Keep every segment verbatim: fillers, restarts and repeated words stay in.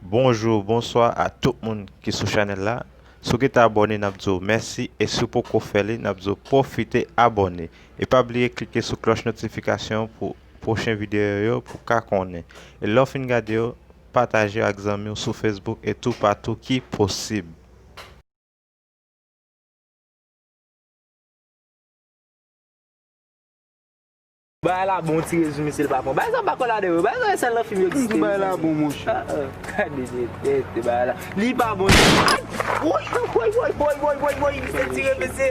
Bonjou, bonswa a tout moun ki sou chanèl la. Si w gentan abòne, n ap di w mèsi, e si w poko fè li, n ap di w pwofite abòne. E pa bliye klike sou klòch notifikasyon pou pwochen videyo yo pou w ka konnen. E lè w fin gade yo, pataje yo ak zanmi w sou Facebook e toupatou ki posib. Bagay la bon, ti rezime si l pa bon. Bagay sa pa kòlade vre. Bagay sa sèl nan fim yo egziste. Bagay la bon, monchè. Gade de tèt bagay la. Li pa bon. Woy, woy, woy, woy, woy, woy, woy. Misye tire, mesye.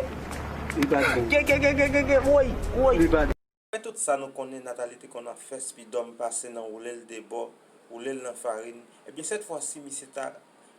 Li pa bon. Ke, ke, ke, ke, ke, ke, woy, woy. Li pa bon. Apre tout sa, nou konnen Nathalie te konn ap fè Spidòm pase nan woule l de bò, woule l nan farin. Ebyen, sèt fwa si, misye ta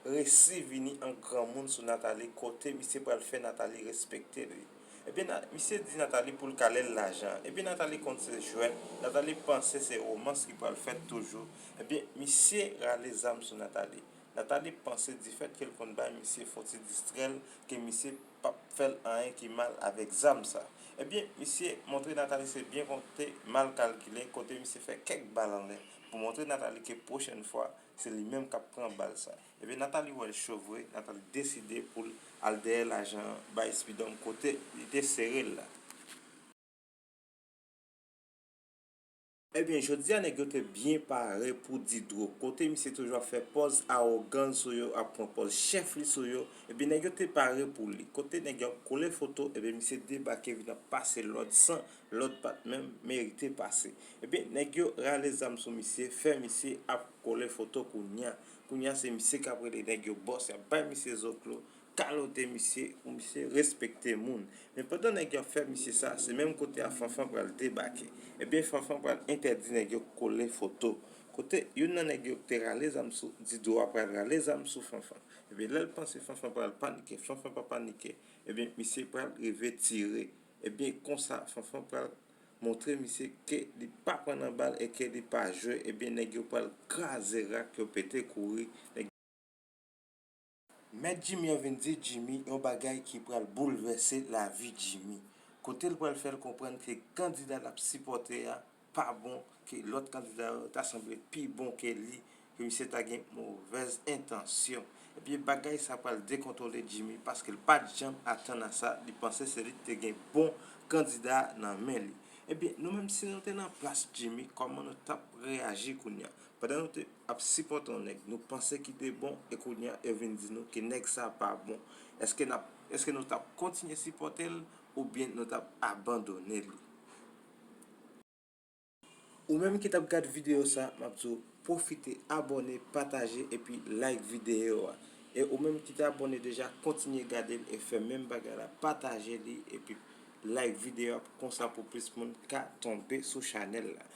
resi vini an granmoun sou Nathalie, kote misye pral fè Nathalie respekte li. Ebyen, misye di Nathalie pou l kale l lajan. Ebyen, Nathalie konn se jwèt, Nathalie panse se womans ki pral fèt toujou. Ebyen, misye rale zam sou Nathalie. Nathalie panse difèt ke l konn bay misye fon ti distrè l, ke misye p ap fè l anyen ki mal avèk zam sa. Ebyen, misye montre Nathalie se byen konte, mal kalkile, kote misye fè kèk bal anlè pou montre Nathalie ke pwochèn fwa, se li menm k ap pran bal sa. Ebyen, Nathalie wè l cho vre, Nathalie deside pou l al dèyè lajan an bay Spidòm kote li te sere l la. Ebyen, jodi a, nèg yo te byen pare pou Didro. Kote misye toujou ap fè pòz awogan sou yo, ap pran pòz chèf li sou yo, ebyen, nèg yo te pare pou li. Kote nèg yo ap kole foto, ebyen, misye debake vin ap pase lòd san lòd pa t menm merite pase. Ebyen, nèg yo rale zam sou misye, fè misye ap kole foto kounya. Kounya se misye k ap rele nèg yo bòs, y ap bay misye zoklo, kalote misye, pou misye respekte moun. Men pandan nèg yo ap fè misye sa, se menm kote a Fanfan pral debake. Ebyen, Fanfan pral entèdi nèg yo kole foto. Kote youn nan nèg yo te rale zam sou Didro a pral rale zam sou Fanfan. Ebyen, lè l panse Fanfan pral panike, Fanfan pa panike. Ebyen, misye pral rive tire. Ebyen, konsa, Fanfan pral montre misye ke li pa pran nan bal e ke li pa jwe. Ebyen, nèg yo pral kraze rak, yo pete kouri. Nèg Mèt Jimmy an vin di Jimmy yon bagay ki pral boulvèse lavi Jimmy. Kote l pral fè l konprann ke kandida l ap sipòte a pa bon, ke lòt kandida yo ta sanble pi bon ke li, ke misye ta gen movèz entansyon. Ebyen, bagay sa pral dekontwole Jimmy paske l pa t janm atann a sa, li panse se li ki te gen bon kandida a nan men li. Ebyen, nou menm, si nou te nan plas Jimmy, kòman nou t ap reyaji kounya? Pandan nou te ap sipòte yon nèg nou panse ki te bon, e kounya yo vin di nou ke nèg sa pa bon. Èske n ap, èske nou t ap kontinye sipòte l oubyen nou t ap abandone li? Ou menm ki t ap gad videyo sa, m ap di w pwofite abòne, pataje epi like videyo a. E ou menm ki te abòne deja, kontinye gade l e fè menm bagay la, pataje li epi like videyo a konsa pou plis moun ka tonbe sou chanèl la.